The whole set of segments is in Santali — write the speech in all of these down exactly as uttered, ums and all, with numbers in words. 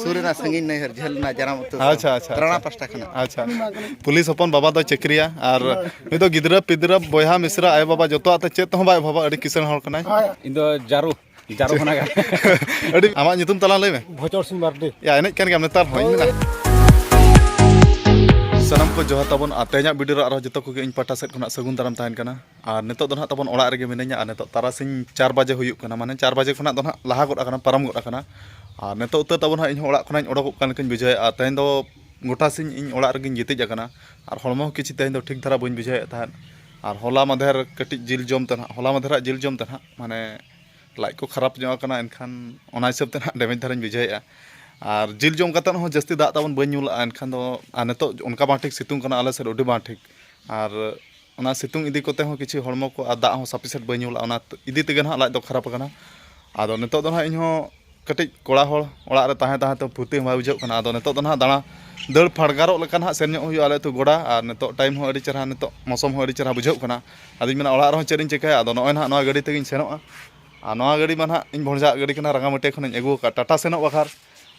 ᱥᱩᱨ ᱨᱮᱱᱟᱜ ᱥᱟᱺᱜᱤᱧ ᱱᱟᱹᱭᱦᱟᱹᱨ ᱡᱷᱟᱹᱞ ᱨᱮᱱᱟᱜ ᱡᱟᱱᱟᱢ ᱩᱛᱟᱹᱨ ᱟᱪᱪᱷᱟ, ᱟᱪᱪᱷᱟ, ᱛᱟᱲᱟᱲᱟ ᱟᱪᱪᱷᱟ᱾ ᱯᱟᱥᱴᱟ ᱠᱷᱚᱱᱟᱜ᱾ ᱟᱪᱪᱷᱟ᱾ ᱯᱩᱞᱤᱥ ᱦᱚᱯᱚᱱ ᱵᱟᱵᱟ ᱫᱚ ᱪᱟᱹᱠᱨᱤᱭᱟ ᱟᱨ ᱱᱩᱭ ᱫᱚ ᱜᱤᱫᱽᱨᱟᱹ ᱯᱤᱫᱽᱨᱟᱹ ᱵᱚᱭᱦᱟ ᱢᱤᱥᱨᱟ ᱟᱭᱳ ᱵᱟᱵᱟ ᱡᱚᱛᱚᱣᱟᱜ ᱛᱮ ᱪᱮᱫ ᱛᱮᱦᱚᱸ ᱵᱟᱭ ᱚᱵᱷᱟᱵᱟ, ᱟᱹᱰᱤ ᱠᱤᱥᱟᱹᱬ ᱦᱚᱲ ᱠᱟᱱᱟᱭ᱾ ᱤᱧ ᱫᱚ ᱡᱟᱨᱩ, ᱡᱟᱨᱩ ᱠᱷᱚᱱᱟᱜ ᱜᱮ᱾ ᱟᱹᱰᱤ, ᱟᱢᱟᱜ ᱧᱩᱛᱩᱢ ᱛᱟᱞᱟᱝ ᱞᱟᱹᱭ ᱢᱮ᱾ ᱵᱷᱚᱪᱚᱨ ᱥᱤᱝ ᱢᱟᱨᱰᱤ᱾ ᱭᱟ, ᱮᱱᱮᱡ ᱠᱟᱱ ᱜᱮᱭᱟᱢ ᱱᱮᱛᱟᱨ ᱦᱚᱸ, ᱤᱧ ᱢᱮᱱᱟ᱾ ᱥᱟᱱᱟᱢ ᱠᱚ ᱡᱚᱦᱟᱨ ᱛᱟᱵᱚᱱ ᱟᱨ ᱛᱮᱦᱮᱧᱟᱜ ᱵᱷᱤᱰᱤᱭᱳ ᱨᱮ ᱟᱨᱦᱚᱸ ᱡᱚᱛᱚ ᱠᱚᱜᱮ ᱤᱧ ᱯᱟᱦᱴᱟ ᱥᱮᱫ ᱠᱷᱚᱱᱟᱜ ᱥᱟᱹᱜᱩᱱ ᱫᱟᱨᱟᱢ ᱛᱟᱦᱮᱱ ᱠᱟᱱᱟ᱾ ᱟᱨ ᱱᱤᱛᱚᱜ ᱫᱚ ᱱᱟᱦᱟᱜ ᱛᱟᱵᱚᱱ ᱚᱲᱟᱜ ᱨᱮᱜᱮ ᱢᱤᱱᱟᱹᱧᱟ ᱟᱨ ᱱᱤᱛᱚᱜ ᱛᱟᱨᱟᱥᱤᱧ ᱪᱟᱨ ᱵᱟᱡᱮ ᱦᱩᱭᱩᱜ ᱠᱟᱱᱟ, ᱢᱟᱱᱮ ᱪᱟᱨ ᱵᱟᱡᱮ ᱠᱷᱚᱱᱟᱜ ᱫᱚ ᱱᱟᱦᱟᱜ ᱞᱟᱦᱟ ᱜᱚᱫ ᱟᱠᱟᱱᱟ, ᱯᱟᱨᱚᱢ ᱜᱚᱫ ᱟᱠᱟᱱᱟ᱾ ᱟᱨ ᱱᱤᱛᱚᱜ ᱩᱛᱟᱹᱨ ᱛᱟᱵᱚᱱ ᱦᱟᱸᱜ ᱤᱧ ᱦᱚᱸ ᱚᱲᱟᱜ ᱠᱷᱚᱱᱟᱜ ᱤᱧ ᱚᱰᱚᱠᱚᱜ ᱠᱟᱱ ᱞᱮᱠᱟᱧ ᱵᱩᱡᱷᱟᱹᱣᱮᱫᱼᱟ᱾ ᱛᱮᱦᱮᱧ ᱫᱚ ᱜᱚᱴᱟ ᱥᱤᱧ ᱤᱧ ᱚᱲᱟᱜ ᱨᱮᱜᱮᱧ ᱜᱤᱛᱤᱡ ᱟᱠᱟᱱᱟ ᱟᱨ ᱦᱚᱲᱢᱚ ᱦᱚᱸ ᱠᱤᱪᱷᱩ ᱛᱮᱦᱮᱧ ᱫᱚ ᱴᱷᱤᱠ ᱫᱷᱟᱨᱟ ᱵᱟᱹᱧ ᱵᱩᱡᱷᱟᱹᱣᱮᱫ ᱛᱟᱦᱮᱸᱫ᱾ ᱟᱨ ᱦᱚᱞᱟ ᱢᱟᱫᱷᱮᱨ ᱠᱟᱹᱴᱤᱡ ᱡᱤᱞ ᱡᱚᱢ ᱛᱮ ᱱᱟᱦᱟᱜ, ᱦᱚᱞᱟ ᱢᱟᱫᱷᱮᱨᱟᱜ ᱡᱤᱞ ᱡᱚᱢ ᱛᱮ ᱱᱟᱦᱟᱜ ᱢᱟᱱᱮ ᱞᱟᱡ ᱠᱚ ᱠᱷᱟᱨᱟᱯ ᱧᱚᱜ ᱟᱠᱟᱱᱟ, ᱮᱱᱠᱷᱟᱱ ᱚᱱᱟ ᱦᱤᱥᱟᱹᱵ ᱛᱮ ᱱᱟᱦᱟᱜ ᱰᱮᱢᱮᱡᱽ ᱫᱷᱟᱨᱟᱧ ᱵᱩᱡᱷᱟᱹᱣᱮᱫᱼᱟ᱾ ᱟᱨ ᱡᱤᱞ ᱡᱚᱢ ᱠᱟᱛᱮᱫ ᱦᱚᱸ ᱡᱟᱹᱥᱛᱤ ᱫᱟᱜ ᱛᱟᱵᱚᱱ ᱵᱟᱹᱧ ᱧᱩ ᱞᱟᱜᱼᱟ, ᱮᱱᱠᱷᱟᱱ ᱫᱚ ᱟᱨ ᱱᱤᱛᱚᱜ ᱚᱱᱠᱟ ᱵᱟᱝ ᱴᱷᱤᱠ ᱥᱤᱛᱩᱝ ᱠᱟᱱᱟ ᱟᱞᱮ ᱥᱮᱫ, ᱟᱹᱰᱤ ᱵᱟᱝ ᱴᱷᱤᱠ᱾ ᱟᱨ ᱚᱱᱟ ᱥᱤᱛᱩᱝ ᱤᱫᱤ ᱠᱚᱛᱮ ᱦᱚᱸ ᱠᱤᱪᱷᱩ ᱦᱚᱲᱢᱚ ᱠᱚ ᱟᱨ ᱫᱟᱜ ᱦᱚᱸ ᱥᱟᱯᱷᱤᱥᱮᱱᱴ ᱵᱟᱹᱧ ᱧᱩ ᱞᱟᱜᱼᱟ, ᱚᱱᱟ ᱤᱫᱤ ᱛᱮᱜᱮ ᱱᱟᱦᱟᱜ ᱞᱟᱡ ᱫᱚ ᱠᱷᱟᱨᱟᱯ ᱟᱠᱟᱱᱟ᱾ ᱟᱫᱚ ᱱᱤᱛᱚᱜ ᱫᱚ ᱱᱟᱦᱟᱜ ᱤᱧᱦᱚᱸ ᱠᱟᱹᱴᱤᱡ ᱠᱚᱲᱟ ᱦᱚᱲ ᱚᱲᱟᱜ ᱨᱮ ᱛᱟᱦᱮᱸ ᱛᱟᱦᱮᱸ ᱛᱮ ᱯᱷᱩᱨᱛᱤ ᱦᱚᱸ ᱵᱟᱭ ᱵᱩᱡᱷᱟᱹᱜ ᱠᱟᱱᱟ᱾ ᱟᱫᱚ ᱱᱤᱛᱚᱜ ᱫᱚ ᱱᱟᱦᱟᱜ ᱫᱟᱬᱟ ᱫᱟᱹᱲ ᱯᱷᱟᱰᱜᱟᱨᱚᱜ ᱞᱮᱠᱟ ᱱᱟᱦᱟᱜ ᱥᱮᱱ ᱧᱚᱜ ᱦᱩᱭᱩᱜᱼᱟ ᱟᱞᱮ ᱟᱹᱛᱩ ᱜᱚᱰᱟ, ᱟᱨ ᱱᱤᱛᱚᱜ ᱴᱟᱭᱤᱢ ᱦᱚᱸ ᱟᱹᱰᱤ ᱪᱮᱦᱨᱟ, ᱱᱤᱛᱚᱜ ᱢᱳᱥᱚᱢ ᱦᱚᱸ ᱟᱹᱰᱤ ᱪᱮᱦᱨᱟ ᱵᱩᱡᱷᱟᱹᱜ ᱠᱟᱱᱟ᱾ ᱟᱫᱚᱧ ᱢᱮᱱᱟ ᱚᱲᱟᱜ ᱨᱮᱦᱚᱸ ᱪᱮᱫ ᱤᱧ ᱪᱤᱠᱟᱹᱭᱟ, ᱟᱫᱚ ᱱᱚᱜᱼᱚᱭ ᱱᱟᱦᱟᱜ ᱱᱚᱣᱟ ᱜᱟᱹᱰᱤ ᱛᱮᱜᱤᱧ ᱥᱮᱱᱚᱜᱼᱟ᱾ ᱟᱨ ᱱᱚᱣᱟ ᱜᱟᱹᱰᱤ ᱢᱟ ᱱᱟᱦᱟᱜ ᱤᱧ ᱵᱷᱚᱸᱡᱟᱜ ᱜᱟᱹᱰᱤ ᱠᱟᱱᱟ, ᱨᱟᱸᱜᱟᱢᱟᱹᱴᱤᱭᱟᱹ ᱠᱷᱚᱱᱤᱧ ᱟᱹᱜᱩ ᱟᱠᱟᱫ ᱴᱟᱴᱟ ᱥᱮᱱᱚᱜ ᱵᱟᱠᱷᱨᱟ᱾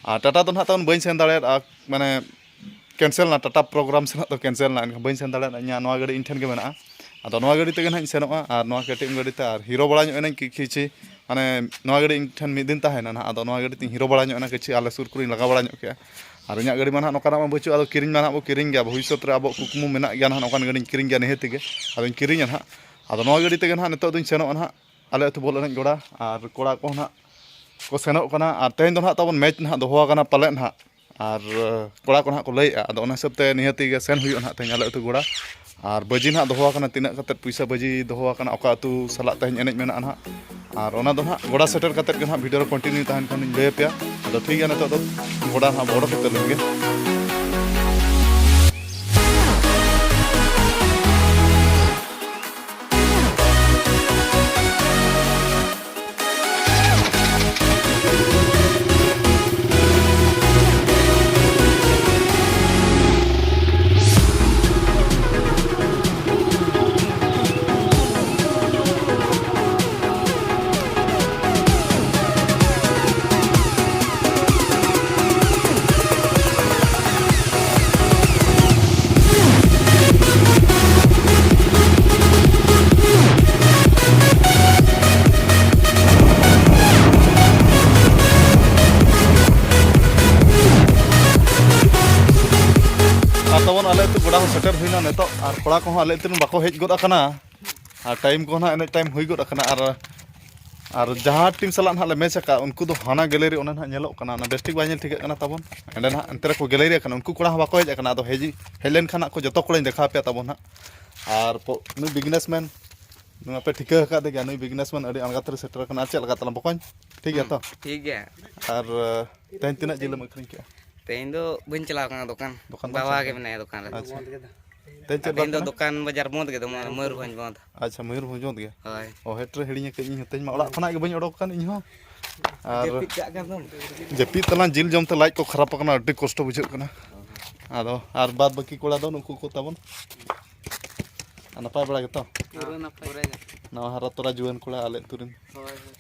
ᱟᱨ ᱴᱟᱴᱟ ᱫᱚ ᱱᱟᱦᱟᱜ ᱛᱟᱵᱚᱱ ᱵᱟᱹᱧ ᱥᱮᱱ ᱫᱟᱲᱮᱭᱟᱫᱼᱟ, ᱢᱟᱱᱮ ᱠᱮᱱᱥᱮᱞ ᱮᱱᱟ, ᱴᱟᱴᱟ ᱯᱨᱳᱜᱨᱟᱢ ᱥᱮᱱᱟᱜ ᱫᱚ ᱠᱮᱱᱥᱮᱞ ᱮᱱᱟ, ᱮᱱᱠᱷᱟᱱ ᱵᱟᱹᱧ ᱥᱮᱱ ᱫᱟᱲᱮᱭᱟᱫᱼᱟ᱾ ᱤᱧᱟᱹᱜ ᱱᱚᱣᱟ ᱜᱟᱹᱰᱤ ᱤᱧ ᱴᱷᱮᱱ ᱜᱮ ᱢᱮᱱᱟᱜᱼᱟ᱾ ᱟᱫᱚ ᱱᱚᱣᱟ ᱜᱟᱹᱰᱤ ᱛᱮᱜᱮ ᱱᱟᱦᱟᱜ ᱤᱧ ᱥᱮᱱᱚᱜᱼᱟ ᱟᱨ ᱱᱚᱣᱟ ᱠᱮ ᱴᱤ ᱮᱢ ᱜᱟᱹᱰᱤ ᱛᱮ ᱟᱨ ᱦᱤᱨᱳ ᱵᱟᱲᱟ ᱧᱚᱜ ᱮᱱᱟᱹᱧ ᱠᱤ-, ᱠᱤᱪᱷᱤ, ᱢᱟᱱᱮ ᱱᱚᱣᱟ ᱜᱟᱹᱰᱤ ᱤᱧ ᱴᱷᱮᱱ ᱢᱤᱫ ᱫᱤᱱ ᱛᱟᱦᱮᱸᱭᱮᱱᱟ ᱱᱟᱦᱟᱜ, ᱟᱫᱚ ᱱᱚᱣᱟ ᱜᱟᱹᱰᱤ ᱛᱮᱧ ᱦᱤᱨᱳ ᱵᱟᱲᱟ ᱧᱚᱜ ᱮᱱᱟ ᱠᱤᱪᱷᱤ, ᱟᱞᱮ ᱥᱩᱨ ᱠᱚᱨᱮᱧ ᱞᱟᱜᱟ ᱵᱟᱲᱟ ᱧᱚᱜ ᱠᱮᱜᱼᱟ᱾ ᱟᱨ ᱤᱧᱟᱹᱜ ᱜᱟᱹᱰᱤ ᱢᱟ ᱱᱟᱦᱟᱜ ᱱᱚᱝᱠᱟᱱᱟᱜ ᱢᱟ ᱵᱟᱹᱪᱩᱜ, ᱟᱫᱚ ᱠᱤᱨᱤᱧ ᱢᱟ ᱱᱟᱦᱟᱜ ᱵᱚ ᱠᱤᱨᱤᱧ ᱜᱮᱭᱟ, ᱵᱷᱚᱵᱤᱥᱥᱚᱛ ᱨᱮ ᱟᱵᱚᱣᱟᱜ ᱠᱩᱠᱢᱩ ᱢᱮᱱᱟᱜ ᱜᱮᱭᱟ ᱱᱟᱦᱟᱜ, ᱱᱚᱝᱠᱟᱱ ᱜᱟᱹᱰᱤᱧ ᱠᱤᱨᱤᱧ ᱜᱮᱭᱟ ᱱᱤᱦᱟᱹᱛᱤ ᱜᱮ᱾ ᱟᱫᱚᱧ ᱠᱤᱨᱤᱧᱟ ᱱᱟᱦᱟᱜ᱾ ᱟᱫᱚ ᱱᱚᱣᱟ ᱜᱟᱹᱰᱤ ᱛᱮᱜᱮ ᱱᱟᱦᱟᱜ ᱱᱤᱛᱚᱜ ᱫᱚᱧ ᱥᱮᱱᱚᱜᱼᱟ ᱱᱟᱦᱟᱜ ᱟᱞᱮ ᱟᱹᱛᱩ ᱵᱚᱞ ᱮᱱᱮᱡ ᱜᱚᱰᱟ, ᱟᱨ ᱠᱚᱲᱟ ᱠᱚ ᱱᱟᱦᱟᱜ ᱠᱚ ᱥᱮᱱᱚᱜ ᱠᱟᱱᱟ᱾ ᱟᱨ ᱛᱮᱦᱮᱧ ᱫᱚ ᱱᱟᱦᱟᱜ ᱛᱟᱵᱚᱱ ᱢᱮᱪ ᱱᱟᱦᱟᱜ ᱫᱚᱦᱚ ᱟᱠᱟᱱᱟ ᱯᱟᱞᱮᱫ ᱱᱟᱦᱟᱜ, ᱟᱨ ᱠᱚᱲᱟ ᱠᱚ ᱱᱟᱦᱟᱜ ᱠᱚ ᱞᱟᱹᱭᱮᱜᱼᱟ᱾ ᱟᱫᱚ ᱚᱱᱟ ᱦᱤᱥᱟᱹᱵ ᱛᱮ ᱱᱤᱦᱟᱹᱛᱤ ᱜᱮ ᱥᱮᱱ ᱦᱩᱭᱩᱜᱼᱟ ᱱᱟᱦᱟᱜ ᱛᱮᱦᱮᱧ ᱟᱞᱮ ᱟᱹᱛᱩ ᱜᱚᱰᱟ᱾ ᱟᱨ ᱵᱟᱹᱡᱤ ᱱᱟᱦᱟᱜ ᱫᱚᱦᱚ ᱟᱠᱟᱱᱟ, ᱛᱤᱱᱟᱹᱜ ᱠᱟᱛᱮᱫ ᱯᱩᱭᱥᱟᱹ ᱵᱟᱹᱡᱤ ᱫᱚᱦᱚ ᱟᱠᱟᱱᱟ, ᱚᱠᱟ ᱟᱹᱛᱩ ᱥᱟᱞᱟᱜ ᱛᱮᱦᱮᱧ ᱮᱱᱮᱡ ᱢᱮᱱᱟᱜᱼᱟ ᱱᱟᱦᱟᱜ᱾ ᱟᱨ ᱚᱱᱟ ᱫᱚ ᱱᱟᱦᱟᱜ ᱜᱚᱰᱟ ᱥᱮᱴᱮᱨ ᱠᱟᱛᱮᱫ ᱜᱮ ᱱᱟᱦᱟᱜ ᱵᱷᱤᱰᱤᱭᱳ ᱨᱮ ᱠᱚᱱᱴᱤᱱᱤᱭᱩ ᱛᱟᱦᱮᱱ ᱠᱷᱟᱱ ᱤᱧ ᱞᱟᱹᱭ ᱟᱯᱮᱭᱟ᱾ ᱟᱫᱚ ᱴᱷᱤᱠ ᱜᱮᱭᱟ, ᱱᱤᱛᱚᱜ ᱫᱚ ᱜᱚᱰᱟ ᱱᱟᱦᱟᱜ ᱵᱚᱞᱚ ᱠᱟᱛᱮᱫ ᱞᱮᱱ ᱜᱮ᱾ ᱟᱹᱛᱩ ᱜᱚᱰᱟ ᱦᱚᱸ ᱥᱮᱴᱮᱨ ᱦᱩᱭᱱᱟ ᱱᱤᱛᱚᱜ, ᱟᱨ ᱠᱚᱲᱟ ᱠᱚᱦᱚᱸ ᱟᱞᱮ ᱟᱹᱛᱩ ᱨᱮᱱ ᱵᱟᱠᱚ ᱦᱮᱡ ᱜᱚᱫ ᱟᱠᱟᱱᱟ, ᱟᱨ ᱴᱟᱭᱤᱢ ᱠᱚᱦᱚᱸ ᱱᱟᱦᱟᱜ ᱮᱱᱮᱡ ᱴᱟᱭᱤᱢ ᱦᱩᱭ ᱜᱚᱫ ᱟᱠᱟᱱᱟ, ᱟᱨ, ᱟᱨ ᱡᱟᱦᱟᱸ ᱴᱤᱢ ᱥᱟᱞᱟᱜ ᱱᱟᱦᱟᱜ ᱞᱮ ᱢᱮᱪ ᱟᱠᱟᱫ, ᱩᱱᱠᱩ ᱫᱚ ᱦᱟᱱᱟ ᱜᱮᱞᱟᱨᱤ ᱚᱱᱟ ᱱᱟᱦᱟᱜ ᱧᱮᱞᱚᱜ ᱠᱟᱱᱟ, ᱚᱱᱟ ᱵᱮᱥ ᱴᱷᱤᱠ ᱵᱟᱭ ᱧᱮᱞ ᱴᱷᱤᱠᱟᱹᱜ ᱠᱟᱱᱟ ᱛᱟᱵᱚᱱ, ᱚᱸᱰᱮ ᱱᱟᱦᱟᱜ ᱚᱱᱛᱮ ᱨᱮᱠᱚ ᱜᱮᱞᱟᱨᱤ ᱟᱠᱟᱱᱟ, ᱩᱱᱠᱩ ᱠᱚᱲᱟ ᱦᱚᱸ ᱵᱟᱠᱚ ᱦᱮᱡ ᱟᱠᱟᱱᱟ᱾ ᱟᱫᱚ ᱦᱮᱡ, ᱦᱮᱡ ᱞᱮᱱᱠᱷᱟᱱ ᱱᱟᱦᱟᱜ ᱠᱚ ᱡᱚᱛᱚ ᱠᱚᱲᱟᱧ ᱫᱮᱠᱷᱟᱣ ᱟᱯᱮᱭᱟ ᱛᱟᱵᱚᱱ ᱱᱟᱦᱟᱜ᱾ ᱟᱨ ᱯᱚ-, ᱱᱩᱭ ᱵᱤᱡᱽᱱᱮᱥ ᱢᱮᱱ, ᱱᱚᱣᱟ ᱯᱮ ᱴᱷᱤᱠᱟᱹ ᱟᱠᱟᱫ ᱜᱮᱭᱟ, ᱱᱩᱭ ᱵᱤᱡᱽᱱᱮᱥ ᱢᱮᱱ ᱟᱹᱰᱤ ᱟᱬᱜᱟᱛ ᱨᱮ ᱥᱮᱴᱮᱨ ᱟᱠᱟᱱᱟ᱾ ᱟᱨ ᱪᱮᱫ ᱞᱮᱠᱟ ᱛᱟᱞᱟᱝ ᱵᱚᱠᱚᱧ? ᱴᱷᱤᱠ ᱜᱮᱭᱟ ᱛᱚ? ᱴᱷᱤᱠ ᱜᱮᱭᱟ᱾ ᱟᱨ, ᱛᱮᱦᱮᱧ ᱛᱤᱱᱟᱹᱜ ᱡᱤᱞ ᱮᱢ ᱟᱹᱠᱷᱨᱤᱧ ᱠᱮᱜᱼᱟ? ᱛᱮᱦᱮᱧ ᱫᱚ ᱵᱟᱹᱧ ᱪᱟᱞᱟᱣ ᱠᱟᱱᱟ ᱫᱚᱠᱟᱱ᱾ ᱫᱚᱠᱟᱱ ᱵᱟᱢ ᱵᱟᱵᱟ ᱪᱟᱞᱟᱣ ᱜᱮ ᱠᱟᱱᱟ? ᱢᱮᱱᱟᱭᱟ ᱫᱚᱠᱟᱱ ᱨᱮ᱾ ᱟᱪᱪᱷᱟ᱾ ᱛᱮᱦᱮᱧ ᱪᱮᱫ ᱛᱮᱦᱮᱧ ᱫᱚ ᱵᱟᱨ ᱠᱟᱱᱟ? ᱫᱚᱠᱟᱱ ᱵᱟᱡᱟᱨ ᱵᱚᱱᱫᱷ ᱜᱮ, ᱢᱚ-, ᱢᱚᱭᱩᱨᱵᱷᱚᱸᱡᱽ ᱵᱚᱱᱫᱷ᱾ ᱟᱪᱪᱷᱟ, ᱢᱚᱭᱩᱨᱵᱷᱚᱸᱡᱽ ᱵᱚᱱᱫᱷ ᱜᱮ? ᱦᱳᱭ᱾ ᱚ, ᱦᱮᱴ ᱨᱮ ᱦᱤᱲᱤᱧ ᱟᱠᱟᱫ ᱤᱧ ᱦᱚᱸ᱾ ᱛᱮᱦᱮᱧ ᱢᱟ ᱚᱲᱟᱜ ᱠᱷᱚᱱᱟᱜ ᱜᱮ ᱵᱟᱹᱧ ᱚᱰᱚᱠ ᱟᱠᱟᱱ ᱤᱧ ᱦᱚᱸ᱾ ᱟᱨ ᱡᱟᱹᱯᱤᱫ ᱠᱟᱜ ᱠᱟᱱ ᱫᱚᱢ᱾ ᱡᱟᱹᱯᱤᱫ ᱛᱟᱞᱟᱝ ᱡᱤᱞ ᱡᱚᱢ ᱛᱮ ᱞᱟᱡ ᱠᱚ ᱠᱷᱟᱨᱟᱯ ᱟᱠᱟᱱᱟ, ᱟᱹᱰᱤ ᱠᱚᱥᱴᱚ ᱵᱩᱡᱷᱟᱹᱜ ᱠᱟᱱᱟ᱾ ᱟᱫᱚ ᱟᱨ ᱵᱟᱫ ᱵᱟᱹᱠᱤ ᱠᱚᱲᱟ ᱫᱚ ᱱᱩᱠᱩ ᱠᱚ ᱛᱟᱵᱚᱱ᱾ ᱟᱨ ᱱᱟᱯᱟᱭ ᱵᱟᱲᱟ ᱜᱮᱛᱚ? ᱯᱩᱨᱟᱹ ᱱᱟᱯᱟᱭ ᱜᱮ᱾ ᱱᱟᱣᱟ ᱦᱟᱨᱟ ᱛᱚᱨᱟ ᱡᱩᱣᱟᱹᱱ ᱠᱚᱲᱟ ᱟᱞᱮ ᱟᱹᱛᱩ ᱨᱮᱱ᱾ ᱦᱳᱭ, ᱦᱳᱭ᱾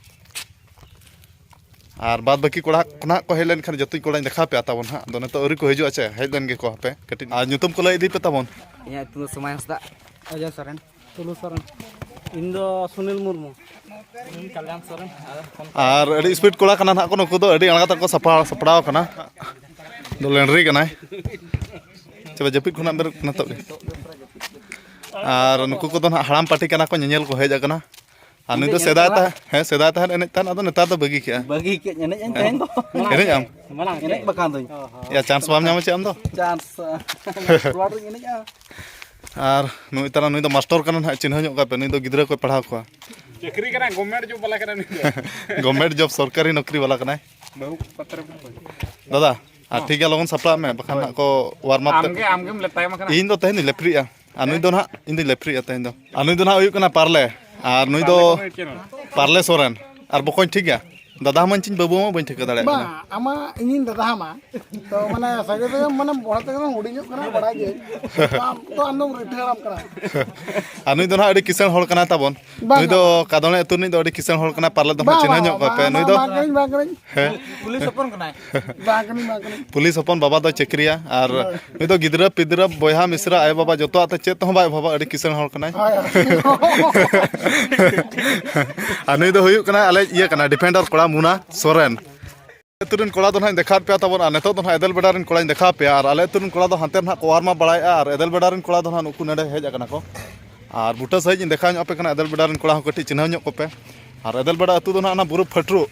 ᱟᱨ ᱵᱟᱫ ᱵᱟᱹᱠᱤ ᱠᱚᱲᱟ ᱠᱚ ᱱᱟᱦᱟᱜ ᱠᱚ ᱦᱮᱡ ᱞᱮᱱᱠᱷᱟᱱ ᱡᱚᱛᱚᱧ ᱠᱚᱲᱟᱧ ᱫᱮᱠᱷᱟᱣ ᱯᱮᱭᱟ ᱛᱟᱵᱚᱱ ᱦᱟᱸᱜ᱾ ᱟᱫᱚ ᱱᱤᱛᱚᱜ ᱟᱹᱣᱨᱤ ᱠᱚ ᱦᱤᱡᱩᱜᱼᱟ ᱪᱮ, ᱦᱮᱡ ᱞᱮᱱ ᱜᱮᱠᱚ ᱦᱟᱯᱮ ᱠᱟᱹᱴᱤᱡ᱾ ᱟᱨ ᱧᱩᱛᱩᱢ ᱠᱚ ᱞᱟᱹᱭ ᱤᱫᱤ ᱯᱮ ᱛᱟᱵᱚᱱ᱾ ᱤᱧᱟᱹᱜ ᱧᱩᱛᱩᱢ ᱫᱚ ᱥᱚᱢᱟᱭ ᱦᱟᱸᱥᱫᱟ᱾ ᱚᱡᱚᱭ ᱥᱚᱨᱮᱱ᱾ ᱴᱩᱞᱩ ᱥᱚᱨᱮᱱ᱾ ᱤᱧ ᱫᱚ ᱥᱩᱱᱤᱞ ᱢᱩᱨᱢᱩ᱾ ᱤᱧ ᱠᱟᱞᱭᱟᱱ ᱥᱚᱨᱮᱱ᱾ ᱟᱨ ᱟᱹᱰᱤ ᱥᱯᱤᱰ ᱠᱚᱲᱟ ᱠᱟᱱᱟ ᱱᱟᱦᱟᱜ ᱠᱚ ᱱᱩᱠᱩ ᱫᱚ, ᱟᱹᱰᱤ ᱟᱬᱜᱟᱛ ᱨᱮᱠᱚ ᱥᱟᱯᱲᱟᱣ, ᱥᱟᱯᱲᱟᱣ ᱟᱠᱟᱱᱟ᱾ ᱫᱚ ᱞᱮᱸᱰᱨᱤ ᱠᱟᱱᱟᱭ᱾ ᱪᱮ ᱵᱟ, ᱡᱟᱹᱯᱤᱫ ᱠᱷᱚᱱᱟᱜ ᱵᱮᱨᱮᱫ ᱱᱤᱛᱚᱜ ᱜᱮ᱾ ᱟᱨ ᱱᱩᱠᱩ ᱠᱚᱫᱚ ᱱᱟᱦᱟᱜ ᱦᱟᱲᱟᱢ ᱯᱟᱹᱴᱤ ᱠᱟᱱᱟ ᱠᱚ, ᱧᱮᱧᱮᱞ ᱠᱚ ᱦᱮᱡ ᱟᱠᱟᱱᱟ᱾ ᱟᱨ ᱱᱩᱭ ᱫᱚ ᱮᱱᱮᱡ ᱥᱮᱫᱟᱭ ᱠᱚᱲᱟ᱾ ᱛᱟᱦᱮᱸ, ᱦᱮᱸ, ᱥᱮᱫᱟᱭ ᱛᱟᱦᱮᱸᱫ ᱮᱱᱮᱡ ᱛᱟᱦᱮᱸᱫ, ᱟᱫᱚ ᱱᱮᱛᱟᱨ ᱫᱚ ᱵᱟᱹᱜᱤ ᱠᱮᱜᱼᱟ᱾ ᱵᱟᱹᱜᱤ ᱠᱮᱫ ᱮᱱᱮᱡ ᱟᱹᱧ ᱛᱮᱦᱮᱧ ᱫᱚ᱾ ᱮᱱᱮᱡ ᱟᱢ? ᱢᱟᱲᱟᱝ ᱮᱱᱮᱡ ᱵᱟᱠᱷᱟᱱ ᱫᱚᱧ᱾ ᱭᱟ, ᱪᱟᱱᱥ ᱵᱟᱢ ᱧᱟᱢᱟ ᱪᱮᱫ ᱟᱢ ᱫᱚ? ᱪᱟᱱᱥ, ᱯᱷᱚᱨᱣᱟᱨᱰ ᱨᱤᱧ ᱮᱱᱮᱡᱼᱟ᱾ ᱟᱨ ᱱᱩᱭ ᱛᱟᱞᱟ, ᱱᱩᱭ ᱫᱚ ᱢᱟᱥᱴᱚᱨ ᱠᱟᱱᱟ ᱱᱟᱦᱟᱜ, ᱪᱤᱱᱦᱟᱹᱣ ᱧᱚᱜ ᱠᱟᱭ ᱯᱮ, ᱱᱩᱭ ᱫᱚ ᱜᱤᱫᱽᱨᱟᱹ ᱠᱚᱭ ᱯᱟᱲᱦᱟᱣ ᱠᱚᱣᱟ᱾ ᱪᱟᱹᱠᱨᱤ ᱠᱟᱱᱟ, ᱜᱚᱵᱷᱢᱮᱱᱴ ᱡᱚᱵ ᱵᱟᱞᱟ ᱠᱟᱱᱟ ᱱᱩᱭ ᱫᱚ᱾ ᱜᱚᱵᱷᱢᱮᱱᱴ ᱡᱚᱵ, ᱥᱚᱨᱠᱟᱨᱤ ᱱᱚᱠᱨᱤ ᱵᱟᱞᱟ ᱠᱟᱱᱟᱭ᱾ ᱵᱟᱹᱦᱩ ᱯᱟᱛᱨᱚ ᱠᱚ᱾ ᱫᱟᱫᱟ, ᱟᱨ ᱴᱷᱤᱠ ᱜᱮᱭᱟ, ᱞᱚᱜᱚᱱ ᱥᱟᱯᱲᱟᱜ ᱢᱮ, ᱵᱟᱠᱷᱟᱱ ᱦᱳᱭ᱾ ᱦᱟᱸᱜ ᱠᱚ ᱣᱟᱨᱢ ᱟᱯ ᱟᱢ ᱛᱮ-, ᱜᱮ, ᱟᱢ ᱜᱮᱢ ᱞᱮᱛᱟᱭ ᱢᱟ ᱠᱟᱱᱟ᱾ ᱤᱧ ᱫᱚ ᱛᱮᱦᱮᱧ ᱫᱚᱧ ᱞᱮᱯᱷᱨᱤᱜᱼᱟ᱾ ᱟᱨ ᱱᱩᱭ ᱫᱚ ᱱᱟᱦᱟᱜ, ᱤᱧ ᱫᱚᱧ ᱞᱮᱯᱷᱨᱤᱜᱼᱟ ᱛᱮᱦᱮᱧ ᱫᱚ᱾ ᱟᱨ ᱱᱩᱭ ᱫᱚ ᱱᱟᱦᱟᱜ ᱦᱩᱭᱩᱜ ᱠᱟᱱᱟ ᱯᱟᱨᱞᱮ᱾ ᱟᱨ ᱱᱩᱭ ᱫᱚ ᱯᱟᱨᱞᱮ ᱠᱚ ᱪᱮᱫ? ᱯᱟᱨᱞᱮ ᱥᱚᱨᱮᱱ᱾ ᱟᱨ ᱵᱚᱠᱚᱧ ᱴᱷᱤᱠ ᱜᱮᱭᱟ? ᱫᱟᱫᱟ ᱦᱚᱸ ᱢᱟᱧ ᱪᱤᱧ ᱵᱟᱹᱵᱩ ᱦᱚᱸ ᱵᱟᱹᱧ ᱴᱷᱤᱠᱟᱹ ᱫᱟᱲᱮᱭᱟᱜ ᱵᱟᱝ, ᱠᱟᱱᱟ᱾ ᱟᱢᱟᱜ ᱤᱧᱤᱧ ᱫᱟᱫᱟ ᱦᱟᱢᱟ᱾ ᱛᱚ, ᱢᱟᱱᱮ, ᱥᱟᱹᱜᱟᱹᱭ ᱫᱚ, ᱢᱟᱱᱮ, ᱵᱚᱲᱦᱮ ᱛᱮᱜᱮ ᱵᱚᱱ ᱦᱩᱰᱤᱧᱚᱜ ᱠᱟᱱᱟ, ᱵᱟᱲᱟᱭ ᱜᱮ᱾ ᱛᱚ, ᱟᱢ, ᱛᱚ, ᱟᱢ ᱫᱚᱢ ᱨᱤᱴᱟᱹ ᱦᱟᱲᱟᱢ ᱠᱟᱱᱟ᱾ ᱟᱨ ᱱᱩᱭ ᱫᱚ ᱱᱟᱦᱟᱜ ᱟᱹᱰᱤ ᱠᱤᱥᱟᱹᱬ ᱦᱚᱲ ᱠᱟᱱᱟᱭ ᱛᱟᱵᱚᱱ᱾ ᱵᱟᱝ, ᱱᱩᱭ ᱫᱚ ᱵᱟᱝ, ᱵᱟᱝ᱾ ᱠᱟᱫᱚᱬᱮ ᱟᱹᱛᱩ ᱨᱤᱱᱤᱡ ᱫᱚ ᱟᱹᱰᱤ ᱠᱤᱥᱟᱹᱬ ᱦᱚᱲ ᱠᱟᱱᱟᱭ, ᱯᱟᱨᱞᱮ ᱫᱚ ᱦᱟᱸᱜ ᱵᱟᱝ, ᱪᱤᱱᱦᱟᱹ ᱵᱟᱝ, ᱧᱚᱜ ᱠᱚᱣᱟ ᱯᱮ᱾ ᱵᱟᱝ, ᱱᱩᱭ ᱫᱚ ᱵᱟᱝ, ᱵᱟᱝ, ᱵᱟᱝ, ᱦᱮᱸ? ᱯᱩᱞᱤᱥ ᱦᱚᱯᱚᱱ ᱠᱟᱱᱟᱭ᱾ ᱵᱟᱝ ᱠᱟᱹᱱᱟᱹᱧ, ᱵᱟᱝ ᱠᱟᱹᱱᱟᱹᱧ᱾ ᱯᱩᱞᱤᱥ ᱦᱚᱯᱚᱱ, ᱵᱟᱵᱟ ᱫᱚᱭ ᱪᱟᱹᱠᱨᱤᱭᱟ, ᱟᱨ ᱦᱳᱭ᱾ ᱱᱩᱭ ᱫᱚ ᱜᱤᱫᱽᱨᱟᱹ ᱯᱤᱫᱽᱨᱟᱹ, ᱵᱚᱭᱦᱟ ᱢᱤᱥᱨᱟ, ᱟᱭᱳ ᱵᱟᱵᱟ ᱡᱚᱛᱚᱣᱟᱜ ᱛᱮ ᱪᱮᱫ ᱛᱮᱦᱚᱸ ᱵᱟᱭ ᱚᱵᱷᱟᱵᱟ, ᱟᱹᱰᱤ ᱠᱤᱥᱟᱹᱬ ᱦᱚᱲ ᱠᱟᱱᱟᱭ᱾ ᱦᱳᱭ, ᱦᱳᱭ᱾ ᱟᱨ ᱱᱩᱭ ᱫᱚ ᱦᱩᱭᱩᱜ ᱠᱟᱱᱟᱭ ᱟᱞᱮ ᱤᱭᱟᱹ ᱠᱟᱱᱟ, ᱰᱤᱯᱷᱮᱱᱰᱟᱨ ᱠᱚᱲᱟ ᱢᱩᱱᱟ ᱥᱚᱨᱮᱱ᱾ ᱟᱹᱛᱩ ᱨᱮᱱ ᱠᱚᱲᱟ ᱫᱚ ᱱᱟᱦᱟᱜ ᱤᱧ ᱫᱮᱠᱷᱟᱣ ᱯᱮᱭᱟ ᱛᱟᱵᱚᱱ, ᱟᱨ ᱱᱤᱛᱚᱜ ᱫᱚ ᱱᱟᱦᱟᱜ ᱮᱫᱮᱞ ᱵᱮᱰᱟ ᱨᱮᱱ ᱠᱚᱲᱟᱧ ᱫᱮᱠᱷᱟᱣ ᱯᱮᱭᱟ᱾ ᱟᱨ ᱟᱞᱮ ᱟᱹᱛᱩ ᱨᱮᱱ ᱠᱚᱲᱟ ᱫᱚ ᱦᱟᱱᱛᱮ ᱱᱟᱦᱟᱜ ᱠᱚ ᱚᱣᱟᱨᱢ ᱟᱯ ᱵᱟᱲᱟᱭᱮᱫᱼᱟ, ᱟᱨ ᱮᱫᱮᱞ ᱵᱮᱰᱟ ᱨᱮᱱ ᱠᱚᱲᱟ ᱫᱚ ᱱᱟᱦᱟᱜ ᱱᱩᱠᱩ ᱱᱚᱰᱮ ᱦᱮᱡ ᱟᱠᱟᱱᱟ ᱠᱚ᱾ ᱟᱨ ᱵᱩᱴᱟᱹ ᱥᱟᱺᱦᱤᱡ ᱤᱧ ᱫᱮᱠᱷᱟᱣ ᱧᱚᱜ ᱟᱯᱮ ᱠᱟᱱᱟ ᱮᱫᱮᱞ ᱵᱮᱰᱟ ᱨᱮᱱ ᱠᱚᱲᱟ ᱦᱚᱸ ᱠᱟᱹᱴᱤᱡ ᱪᱤᱱᱦᱟᱹᱣ ᱧᱚᱜ ᱠᱚᱯᱮ᱾ ᱟᱨ ᱮᱫᱮᱞ ᱵᱮᱰᱟ ᱟᱹᱛᱩ ᱫᱚ ᱱᱟᱦᱟᱜ ᱚᱱᱟ ᱵᱩᱨᱩ ᱯᱷᱟᱹᱴᱨᱩ,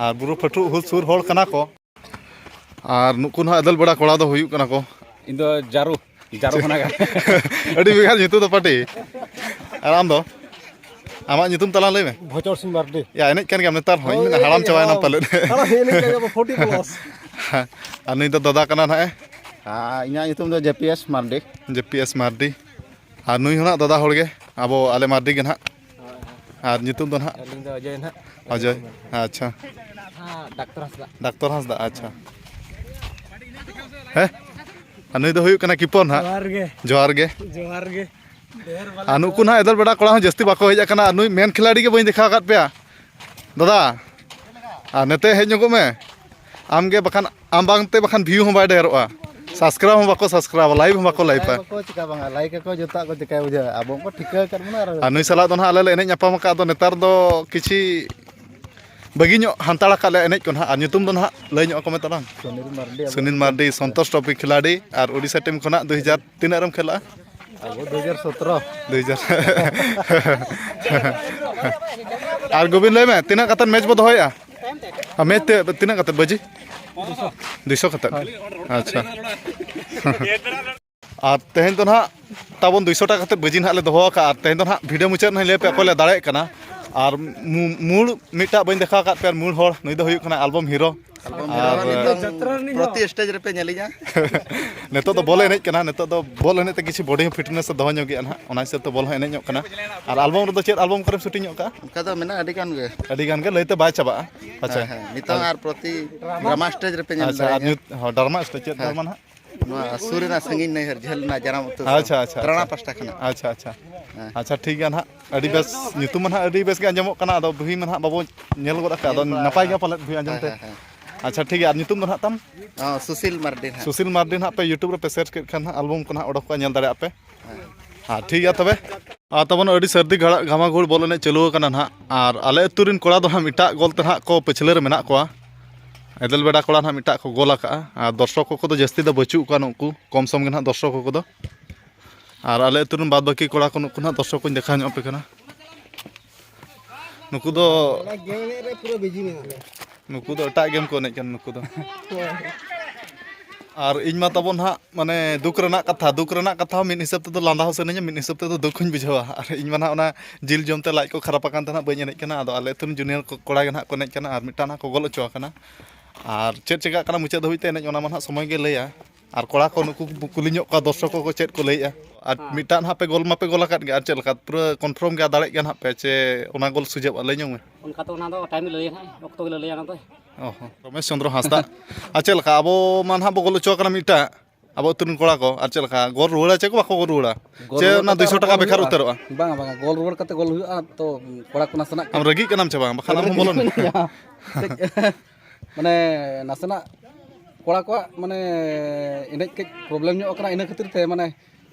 ᱟᱨ ᱵᱩᱨᱩ ᱯᱷᱟᱹᱴᱨᱩ ᱦᱩ-, ᱥᱩᱨ ᱦᱚᱲ ᱠᱟᱱᱟ ᱠᱚ᱾ ᱟᱨ ᱱᱩᱠᱩ ᱱᱟᱦᱟᱜ ᱮᱫᱮᱞ ᱵᱮᱰᱟ ᱠᱚᱲᱟ ᱫᱚ ᱦᱩᱭᱩᱜ ᱠᱟᱱᱟ ᱠᱚ᱾ ᱤᱧ ᱫᱚ ᱡᱟᱨᱩ, ᱡᱟᱨᱩ ᱠᱷᱚᱱᱟᱜ ᱜᱮ᱾ ᱟᱹᱰᱤ ᱵᱷᱮᱜᱟᱨ ᱧᱩᱛᱩᱢ ᱫᱚ ᱯᱟᱴᱤ᱾ ᱟᱨ ᱟᱢ ᱫᱚ? ᱟᱢᱟᱜ ᱧᱩᱛᱩᱢ ᱛᱟᱞᱟᱝ ᱞᱟᱹᱭ ᱢᱮ᱾ ᱵᱷᱚᱪᱚᱨ ᱥᱤᱝ ᱢᱟᱨᱰᱤ᱾ ᱭᱟ, ᱮᱱᱮᱡ ᱠᱟᱱ ᱜᱮᱭᱟᱢ ᱱᱮᱛᱟᱨ ᱦᱚᱸ᱾ ᱤᱧ ᱢᱮᱱᱟ ᱦᱟᱲᱟᱢ ᱪᱟᱵᱟᱭᱮᱱᱟᱢ ᱯᱟᱞᱮᱫ᱾ ᱦᱟᱲᱟᱢ ᱮᱱᱮᱡ ᱠᱟᱱ ᱜᱮᱭᱟ, ᱯᱷᱳᱨᱴᱤ ᱯᱞᱟᱥ᱾ ᱟᱨ ᱱᱩᱭ ᱫᱚ ᱫᱟᱫᱟ ᱠᱟᱱᱟ ᱱᱟᱦᱟᱜ ᱮ? ᱟᱨ ᱤᱧᱟᱹᱜ ᱧᱩᱛᱩᱢ ᱫᱚ ᱡᱮ ᱯᱤ ᱮᱥ ᱢᱟᱨᱰᱤ᱾ ᱡᱮ ᱯᱤ ᱮᱥ ᱢᱟᱨᱰᱤ᱾ ᱟᱨ ᱱᱩᱭ ᱦᱚᱸ ᱱᱟᱦᱟᱜ ᱫᱟᱫᱟ ᱦᱚᱲ ᱜᱮ, ᱟᱵᱚ ᱟᱞᱮ ᱢᱟᱨᱰᱤ ᱜᱮ ᱱᱟᱦᱟᱜ᱾ ᱟᱨ ᱧᱩᱛᱩᱢ ᱫᱚ ᱱᱟᱦᱟᱜ? ᱟᱹᱞᱤᱧ ᱫᱚ ᱚᱡᱚᱭ ᱱᱟᱦᱟᱜ᱾ ᱚᱡᱚᱭ, ᱟᱪᱪᱷᱟ᱾ ᱦᱮᱸ, ᱰᱟᱠᱛᱚᱨ ᱦᱟᱸᱥᱫᱟ᱾ ᱰᱟᱠᱛᱚᱨ ᱦᱟᱸᱥᱫᱟ, ᱟᱪᱪᱷᱟ᱾ ᱦᱮᱸ? ᱟᱨ ᱱᱩᱭ ᱫᱚ ᱦᱩᱭᱩᱜ ᱠᱟᱱᱟ ᱠᱤᱯᱚᱱ ᱦᱟᱸᱜ᱾ ᱡᱚᱦᱟᱨ ᱜᱮ᱾ ᱡᱚᱦᱟᱨ ᱜᱮ᱾ ᱡᱚᱦᱟᱨ ᱜᱮ᱾ ᱟᱨ ᱱᱩᱠᱩ ᱱᱟᱦᱟᱜ ᱮᱫᱮᱞ ᱵᱮᱰᱟ ᱠᱚᱲᱟ ᱦᱚᱸ ᱡᱟᱹᱥᱛᱤ ᱵᱟᱠᱚ ᱦᱮᱡ ᱟᱠᱟᱱᱟ, ᱟᱨ ᱱᱩᱭ ᱢᱮᱱ ᱠᱷᱤᱞᱟᱲᱤ ᱜᱮ ᱵᱟᱹᱧ ᱫᱮᱠᱷᱟᱣ ᱟᱠᱟᱫ ᱯᱮᱭᱟ᱾ ᱫᱟᱫᱟ, ᱟᱨ ᱱᱚᱛᱮ ᱦᱮᱡ ᱧᱚᱜᱚᱜ ᱢᱮ᱾ ᱟᱢ ᱜᱮ ᱵᱟᱠᱷᱟᱱ, ᱟᱢ ᱵᱟᱝ ᱛᱮ ᱵᱟᱠᱷᱟᱱ ᱵᱷᱤᱭᱩ ᱦᱚᱸ ᱵᱟᱭ ᱰᱷᱮᱨᱚᱜᱼᱟ, ᱥᱟᱵᱥᱠᱨᱟᱭᱤᱵ ᱦᱚᱸ ᱵᱟᱠᱚ ᱥᱟᱵᱥᱠᱨᱟᱭᱤᱵᱟ, ᱞᱟᱭᱤᱠ ᱦᱚᱸ ᱵᱟᱠᱚ ᱞᱟᱭᱤᱠᱟ᱾ ᱵᱟᱠᱚ ᱪᱤᱠᱟ ᱵᱟᱝᱟ, ᱞᱟᱭᱤᱠ ᱟᱠᱚ, ᱡᱚᱛᱚᱣᱟᱜ ᱠᱚ ᱪᱤᱠᱟᱹᱭ ᱵᱩᱡᱷᱟᱹᱣᱟ, ᱟᱵᱚ ᱠᱚ ᱴᱷᱤᱠᱟᱹ ᱟᱠᱟᱫ ᱵᱚᱱᱟ᱾ ᱟᱨ ᱟᱨ ᱱᱩᱭ ᱥᱟᱞᱟᱜ ᱫᱚ ᱱᱟᱦᱟᱜ ᱟᱞᱮ ᱞᱮ ᱮᱱᱮᱡ ᱧᱟᱯᱟᱢ ᱟᱠᱟᱫ, ᱟᱫᱚ ᱱᱮᱛᱟᱨ ᱫᱚ ᱠᱤᱪᱷᱤ ᱵᱟᱹᱜᱤ ᱧᱚᱜ ᱦᱟᱱᱛᱟᱲ ᱟᱠᱟᱫ ᱞᱮ ᱮᱱᱮᱡ ᱠᱚ ᱱᱟᱦᱟᱜ᱾ ᱟᱨ ᱧᱩᱛᱩᱢ ᱫᱚ ᱱᱟᱦᱟᱜ ᱞᱟᱹᱭ ᱧᱚᱜ ᱟᱠᱚ ᱢᱮ ᱛᱟᱞᱟᱝ᱾ ᱥᱩᱱᱤᱞ ᱢᱟᱨᱰᱤ, ᱟᱵᱚ ᱥᱩᱱᱤᱞ ᱢᱟᱨᱰᱤ, ᱥᱚᱱᱛᱳᱥ ᱴᱨᱚᱯᱷᱤ ᱠᱷᱤᱞᱟᱲᱤ, ᱟᱨ ᱳᱰᱤᱥᱟ ᱴᱤᱢ ᱠᱷᱚᱱᱟᱜ ᱫᱩ ᱦᱟᱡᱟᱨ ᱛᱤᱱᱟᱹᱜ ᱨᱮᱢ ᱠᱷᱮᱞᱟᱜᱼᱟ? ᱟᱵᱚ ᱫᱩ ᱦᱟᱡᱟᱨ ᱥᱚᱛᱨᱚ᱾ ᱫᱩ ᱦᱟᱡᱟᱨ᱾ ᱟᱨ ᱜᱳᱵᱤᱱ, ᱞᱟᱹᱭ ᱢᱮ, ᱛᱤᱱᱟᱹᱜ ᱠᱟᱛᱮ ᱢᱮᱪ ᱵᱚ ᱫᱚᱦᱚᱭᱮᱜᱼᱟ? ᱟᱨ ᱢᱮᱪ ᱛᱮ ᱛᱤᱱᱟᱹᱜ ᱠᱟᱛᱮ ᱵᱟᱹᱡᱤ? ᱫᱩᱭᱥᱚ ᱠᱟᱛᱮ? ᱟᱪᱪᱷᱟ᱾ ᱟᱨ ᱛᱮᱦᱮᱧ ᱫᱚ ᱱᱟᱦᱟᱜ ᱛᱟᱵᱚᱱ ᱫᱩᱭᱥᱚ ᱴᱟᱠᱟ ᱠᱟᱛᱮ ᱵᱟᱹᱡᱤ ᱱᱟᱦᱟᱜ ᱞᱮ ᱫᱚᱦᱚ ᱟᱠᱟᱫᱼᱟ᱾ ᱟᱨ ᱛᱮᱦᱮᱧ ᱫᱚ ᱱᱟᱦᱟᱜ ᱵᱷᱤᱰᱤᱭᱳ ᱢᱩᱪᱟᱹᱫ ᱱᱟᱦᱟᱜ ᱞᱟᱹᱭ ᱟᱯᱮ ᱚᱠᱚᱭ ᱞᱮ ᱫᱟᱲᱮᱭᱟᱜ ᱠᱟᱱᱟ᱾ ᱟᱨ ᱢᱩ-, ᱢᱩᱲ ᱢᱤᱫᱴᱟᱜ ᱵᱟᱹᱧ ᱫᱮᱠᱷᱟᱣ ᱟᱠᱟᱫ ᱯᱮᱭᱟ, ᱢᱩᱲ ᱦᱚᱲ ᱱᱩᱭ ᱫᱚ ᱦᱩᱭᱩᱜ ᱠᱟᱱᱟ ᱟᱞᱵᱚᱢ ᱦᱤᱨᱳ᱾ ᱟᱞᱵᱚᱢ ᱟᱨ ᱦᱤᱨᱳ ᱱᱤᱛᱚᱜ ᱡᱟᱛᱨᱟ ᱨᱤᱱᱤᱡ ᱯᱨᱚᱛᱤ ᱦᱚᱸ᱾ ᱥᱴᱮᱡᱽ ᱨᱮᱯᱮ ᱧᱮᱞᱤᱧᱟ᱾ ᱱᱤᱛᱚᱜ ᱫᱚ ᱵᱚᱞ ᱮᱱᱮᱡ ᱠᱟᱱᱟ, ᱱᱤᱛᱚᱜ ᱫᱚ ᱵᱚᱞ ᱮᱱᱮᱡ ᱛᱮ ᱠᱤᱪᱷᱩ ᱵᱚᱰᱤ ᱦᱚᱸ ᱯᱷᱤᱴᱱᱮᱥ ᱮ ᱫᱚᱦᱚ ᱧᱚᱜᱮᱜᱼᱟ ᱱᱟᱦᱟᱜ, ᱚᱱᱟ ᱦᱤᱥᱟᱹᱵ ᱛᱮ ᱵᱚᱞ ᱦᱚᱸ ᱮᱱᱮᱡᱚᱜ ᱠᱟᱱᱟ᱾ ᱟᱨ ᱟᱞᱵᱚᱢ ᱨᱮᱫᱚ ᱪᱮᱫ ᱟᱞᱵᱚᱢ ᱠᱚᱨᱮᱢ ᱥᱩᱴᱤᱝᱚᱜ ᱠᱟᱜᱼᱟ? ᱚᱱᱠᱟ ᱫᱚ ᱢᱮᱱᱟᱜᱼᱟ ᱟᱹᱰᱤ ᱜᱟᱱ ᱜᱮ᱾ ᱟᱹᱰᱤ ᱜᱟᱱ ᱜᱮ, ᱞᱟᱹᱭᱛᱮ ᱵᱟᱭ ᱪᱟᱵᱟᱜᱼᱟ᱾ ᱟᱪᱪᱷᱟ᱾ ᱦᱮᱸ, ᱦᱮᱸ, ᱱᱤᱛᱚᱝ ᱟᱨ ᱯᱨᱚᱛᱤ ᱰᱨᱟᱢᱟ ᱥᱴᱮᱡᱽ ᱨᱮᱯᱮ ᱧᱮᱞ ᱟᱪᱪᱷᱟ, ᱟᱨ ᱫᱟᱲᱮᱭᱟᱜᱼᱟ᱾ ᱧᱩᱛ-, ᱦᱚᱸ, ᱰᱨᱟᱢᱟ ᱥᱴᱮᱡᱽ ᱪᱮᱫ ᱦᱮᱸ᱾ ᱰᱨᱟᱢᱟ ᱱᱟᱦᱟᱜ? ᱱᱚᱣᱟ ᱥᱩᱨ ᱨᱮᱱᱟᱜ ᱥᱟᱺᱜᱤᱧ ᱱᱟᱹᱭᱦᱟᱹᱨ ᱡᱷᱟᱹᱞ ᱨᱮᱱᱟᱜ ᱡᱟᱱᱟᱢ ᱟᱹᱛᱩ ᱟᱪᱪᱷᱟ, ᱟᱪᱪᱷᱟ, ᱛᱟᱨᱟᱲᱟ ᱟᱪᱪᱷᱟ᱾ ᱯᱟᱥᱴᱟ ᱠᱷᱚᱱᱟᱜ᱾ ᱟᱪᱪᱷᱟ, ᱟᱪᱪᱷᱟ᱾ ᱦᱮᱸ᱾ ᱟᱪᱪᱷᱟ, ᱴᱷᱤᱠ ᱜᱮᱭᱟ ᱱᱟᱦᱟᱜ᱾ ᱟᱹᱰᱤ ᱵᱮᱥ, ᱧᱩᱛᱩᱢ ᱢᱟ ᱱᱟᱦᱟᱜ ᱟᱹᱰᱤ ᱵᱮᱥ ᱜᱮ ᱟᱸᱡᱚᱢᱚᱜ ᱠᱟᱱᱟ, ᱟᱫᱚ ᱵᱷᱩᱭ ᱢᱟ ᱱᱟᱦᱟᱜ ᱵᱟᱵᱚ ᱧᱮᱞ ᱜᱚᱫ ᱟᱠᱟᱫ, ᱟᱫᱚ ᱧᱮᱞ ᱵᱟᱲᱟ ᱱᱟᱯᱟᱭ ᱜᱮᱭᱟ ᱟᱠᱟᱫ᱾ ᱯᱟᱞᱮᱫ ᱵᱷᱩᱭ ᱟᱸᱡᱚᱢ ᱦᱮᱸ, ᱛᱮ? ᱦᱮᱸ, ᱦᱮᱸ᱾ ᱟᱪᱪᱷᱟ, ᱴᱷᱤᱠ ᱜᱮᱭᱟ᱾ ᱟᱨ ᱧᱩᱛᱩᱢ ᱫᱚ ᱱᱟᱦᱟᱜ ᱛᱟᱢ? ᱚ, ᱥᱩᱥᱤᱞ ᱢᱟᱨᱰᱤ ᱱᱟᱦᱟᱜ᱾ ᱥᱩᱥᱤᱞ ᱢᱟᱨᱰᱤ ᱱᱟᱦᱟᱜ ᱯᱮ YouTube ᱨᱮᱯᱮ search ᱠᱮᱫ ᱠᱷᱟᱱ ᱱᱟᱦᱟᱜ ᱟᱞᱵᱚᱢ ᱠᱚ ᱱᱟᱦᱟᱜ ᱚᱰᱚᱠᱚᱜᱼᱟ, ᱧᱮᱞ ᱫᱟᱲᱮᱭᱟᱜᱼᱟ ᱯᱮ᱾ ᱦᱮᱸ᱾ ᱟᱨ ᱴᱷᱤᱠ ᱜᱮᱭᱟ ᱛᱚᱵᱮ᱾ ᱟᱨ ᱛᱟᱵᱚᱱ ᱟᱹᱰᱤ ᱥᱟᱹᱨᱫᱤ ᱜᱷᱟᱲᱟ-, ᱜᱷᱟᱢᱟᱜᱷᱩᱲ ᱵᱚᱞ ᱮᱱᱮᱡ ᱪᱟᱹᱞᱩ ᱟᱠᱟᱱᱟ ᱱᱟᱦᱟᱜ, ᱟᱨ ᱟᱞᱮ ᱟᱹᱛᱩ ᱨᱮᱱ ᱠᱚᱲᱟ ᱫᱚ ᱦᱟᱸᱜ ᱢᱤᱫᱴᱟᱜ ᱜᱚᱞ ᱛᱮ ᱱᱟᱦᱟᱜ ᱠᱚ ᱯᱟᱹᱪᱷᱞᱟᱹ ᱨᱮ ᱢᱮᱱᱟᱜ ᱠᱚᱣᱟ᱾ ᱮᱫᱮᱞ ᱵᱮᱰᱟ ᱠᱚᱲᱟ ᱱᱟᱦᱟᱜ ᱢᱤᱫᱴᱟᱜ ᱠᱚ ᱜᱳᱞ ᱟᱠᱟᱜᱼᱟ᱾ ᱟᱨ ᱫᱚᱨᱥᱚᱠ ᱠᱚᱫᱚ ᱡᱟᱹᱥᱛᱤ ᱫᱚ ᱵᱟᱹᱪᱩᱜ ᱠᱚᱣᱟ, ᱱᱩᱠᱩ ᱠᱚᱢ ᱥᱚᱢ ᱜᱮ ᱱᱟᱦᱟᱜ ᱫᱚᱨᱥᱚᱠ ᱠᱚᱫᱚ᱾ ᱟᱨ ᱟᱞᱮ ᱟᱹᱛᱩ ᱨᱮᱱ ᱵᱟᱫ ᱵᱟᱹᱠᱤ ᱠᱚᱲᱟ ᱠᱚ ᱱᱩᱠᱩ ᱱᱟᱦᱟᱜ ᱫᱚᱨᱥᱚᱠ ᱠᱚᱧ ᱫᱮᱠᱷᱟᱣ ᱧᱚᱜ ᱟᱯᱮ ᱠᱟᱱᱟ᱾ ᱱᱩᱠᱩ ᱫᱚ ᱚᱱᱟ ᱜᱮᱢ ᱮᱱᱮᱡ ᱨᱮ ᱯᱩᱨᱟᱹ ᱵᱤᱡᱤ ᱢᱮᱱᱟᱜ ᱞᱮᱭᱟ᱾ ᱱᱩᱠᱩ ᱫᱚ ᱮᱴᱟᱜ ᱜᱮᱢ ᱠᱚ ᱮᱱᱮᱡ ᱠᱟᱱᱟ ᱱᱩᱠᱩ ᱫᱚ᱾ ᱟᱨ ᱤᱧ ᱢᱟ ᱛᱟᱵᱚᱱ ᱦᱟᱸᱜ ᱢᱟᱱᱮ ᱫᱩᱠ ᱨᱮᱱᱟᱜ ᱠᱟᱛᱷᱟ, ᱫᱩᱠ ᱨᱮᱱᱟᱜ ᱠᱟᱛᱷᱟ ᱦᱚᱸ ᱢᱤᱫ ᱦᱤᱥᱟᱹᱵ ᱛᱮᱫᱚ ᱞᱟᱸᱫᱟ ᱦᱚᱸ ᱥᱟᱱᱟᱧᱟ, ᱢᱤᱫ ᱦᱤᱥᱟᱹᱵ ᱛᱮᱫᱚ ᱫᱩᱠ ᱦᱚᱸᱧ ᱵᱩᱡᱷᱟᱹᱣᱟ᱾ ᱟᱨ ᱤᱧ ᱢᱟ ᱱᱟᱦᱟᱜ ᱚᱱᱟ ᱡᱤᱞ ᱡᱚᱢ ᱛᱮ ᱞᱟᱡ ᱠᱚ ᱠᱷᱟᱨᱟᱯ ᱟᱠᱟᱱ ᱛᱮ ᱱᱟᱦᱟᱜ ᱵᱟᱹᱧ ᱮᱱᱮᱡ ᱠᱟᱱᱟ᱾ ᱟᱫᱚ ᱟᱞᱮ ᱟᱹᱛᱩ ᱨᱮᱱ ᱡᱩᱱᱤᱭᱟᱨ ᱠᱚ, ᱠᱚᱲᱟ ᱜᱮ ᱱᱟᱦᱟᱜ ᱠᱚ ᱮᱱᱮᱡ ᱠᱟᱱᱟ ᱟᱨ ᱢᱤᱫᱴᱟᱝ ᱱᱟᱦᱟᱜ ᱠᱚ ᱜᱳᱞ ᱦᱚᱪᱚ ᱟᱠᱟᱱᱟ᱾ ᱟᱨ ᱪᱮᱫ ᱪᱮᱠᱟᱜ ᱠᱟᱱᱟ ᱢᱩᱪᱟᱹᱫ ᱫᱷᱟᱹᱵᱤᱡ ᱛᱮ ᱮᱱᱮᱡ, ᱚᱱᱟ ᱢᱟ ᱱᱟᱦᱟᱜ ᱥᱚᱢᱚᱭ ᱜᱮ ᱞᱟᱹᱭᱟ᱾ ᱟᱨ ᱠᱚᱲᱟ ᱠᱚ ᱱᱩᱠᱩ ᱠᱚ ᱠᱩᱞᱤ ᱧᱚᱜ ᱠᱚᱣᱟ ᱫᱚᱨᱥᱚᱠ ᱠᱚ ᱪᱮᱫ ᱠᱚ ᱞᱟᱹᱭᱮᱜᱼᱟ᱾ ᱟᱨ ᱦᱮᱸ᱾ ᱢᱤᱫᱴᱟᱝ ᱱᱟᱦᱟᱜ ᱯᱮ ᱜᱳᱞ ᱢᱟᱯᱮ ᱜᱳᱞ ᱟᱠᱟᱫ ᱜᱮ, ᱟᱨ ᱪᱮᱫ ᱞᱮᱠᱟ ᱯᱩᱨᱟᱹ ᱠᱚᱱᱯᱷᱟᱨᱢ ᱜᱮ ᱫᱟᱲᱮᱜ ᱜᱮᱭᱟ ᱱᱟᱦᱟᱜ ᱯᱮ ᱪᱮ ᱚᱱᱟ ᱜᱳᱞ ᱥᱩᱡᱷᱟᱹᱜᱼᱟ? ᱞᱟᱹᱭ ᱧᱚᱜ ᱢᱮ᱾ ᱚᱱᱠᱟ ᱛᱚ ᱚᱱᱟ ᱫᱚ ᱴᱟᱭᱤᱢ ᱞᱟᱹᱭᱟ ᱱᱟᱦᱟᱜ, ᱚᱠᱛᱚ ᱜᱮ ᱞᱟᱹᱭᱟ ᱚᱱᱟ ᱫᱚ᱾ ᱚ ᱦᱚᱸ, ᱨᱚᱢᱮᱥ ᱪᱚᱸᱫᱽᱨᱚ ᱦᱟᱸᱥᱫᱟ᱾ ᱟᱨ ᱪᱮᱫ ᱞᱮᱠᱟ ᱟᱵᱚ ᱢᱟ ᱱᱟᱦᱟᱜ ᱵᱚ ᱜᱳᱞ ᱦᱚᱪᱚ ᱟᱠᱟᱱᱟ ᱢᱤᱫᱴᱟᱝ, ᱟᱵᱚ ᱟᱹᱛᱩ ᱨᱮᱱ ᱠᱚᱲᱟ ᱠᱚ, ᱟᱨ ᱪᱮᱫ ᱞᱮᱠᱟ ᱜᱳᱞ ᱨᱩᱣᱟᱹᱲᱟ ᱪᱮ ᱠᱚ ᱵᱟᱠᱚ ᱜᱳᱞ ᱨᱩᱣᱟᱹᱲᱟ? ᱜᱳᱞ ᱪᱮ ᱨᱩᱣᱟᱹᱲ ᱚᱱᱟ ᱠᱟᱛᱮ ᱫᱩᱭᱥᱚ ᱟᱨᱚ ᱴᱟᱠᱟ ᱜᱳᱞ ᱵᱮᱠᱟᱨ ᱦᱩᱭᱩᱜᱼᱟ? ᱩᱛᱟᱹᱨᱚᱜᱼᱟ? ᱵᱟᱝᱟ, ᱵᱟᱝᱟ, ᱜᱳᱞ ᱨᱩᱣᱟᱹᱲ ᱠᱟᱛᱮ ᱜᱳᱞ ᱦᱩᱭᱩᱜᱼᱟ ᱛᱚ, ᱠᱚᱲᱟ ᱠᱚ ᱱᱟᱥᱮᱱᱟᱜ ᱟᱢ ᱨᱟᱹᱜᱤᱜ ᱠᱟᱱᱟᱢ ᱪᱮ ᱵᱟᱝ? ᱵᱟᱠᱷᱟᱱ ᱟᱢ ᱦᱚᱸ ᱵᱚᱞᱚᱱ ᱢᱮ᱾ ᱠᱟᱹᱡ ᱢᱟᱱᱮ ᱱᱟᱥᱮᱱᱟᱜ ᱠᱚᱲᱟ ᱠᱚᱣᱟᱜ ᱢᱟᱱᱮ ᱮᱱᱮᱡ ᱠᱟᱹᱡ ᱯᱨᱚᱵᱞᱮᱢ ᱧᱚᱜ ᱠᱟᱱᱟ, ᱤᱱᱟᱹ ᱠᱷᱟᱹᱛᱤᱨ ᱛᱮ ᱢᱟᱱᱮ